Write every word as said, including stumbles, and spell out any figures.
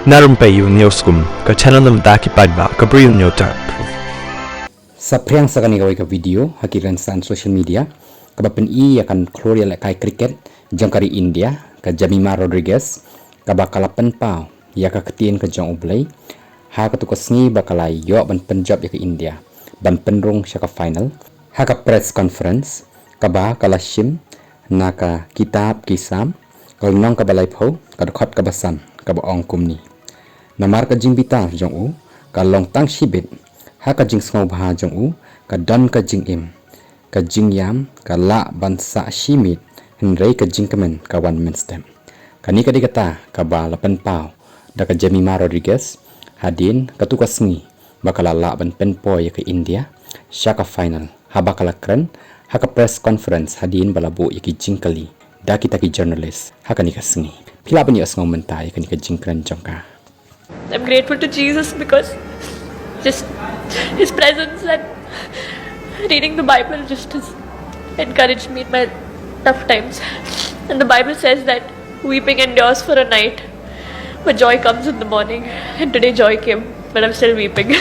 Na rympei ïa u News Kum, ka channel na bynta ki paidbah ka Bri u Hynñiewtrep. Saphriang sa kane kawei ka video ha ki rynsan social media kaba pyni ïa ka khlur ïalehkai cricket jong ka ri India, ka Jemimah Rodriguez, kaba ka la pynpaw ïa ka ktien ka jong U Blei ha katu ka sngi ba ka la ïoh ban pynjop ïa ka India ban pynrung sha ka final. Ha ka press conference kaba ka la shim na ka kitab Ki Salm, ka lynnong kaba laiphew, ka dkhot kaba san, kaba ong kumne: Namar ka jingbitar jong u ka long tang shibit, ha ka jingsngewbha jong u ka don ka jingim, ka jingïam ka lah ban sah shimiet, hynrei ka jingkmen ka wan mynstep. Kane ka dei kata kaba la pynpaw da ka Jemimah Rodriguez hadien katu ka sngi ba ka la lah ban pynpoi ïa ka India sha ka final, haba ka la kren ha ka press conference hadien ba la buh ïa ki jingkylli da kita ki journalist ha kane ka sngi. Phi lah ban ïohsngew mynta ïa kane ka jingkren jong ka. I'm grateful to Jesus because just his presence and reading the Bible just has encouraged me in my tough times. And the Bible says that weeping endures for a night, but joy comes in the morning. And today joy came, but I'm still weeping.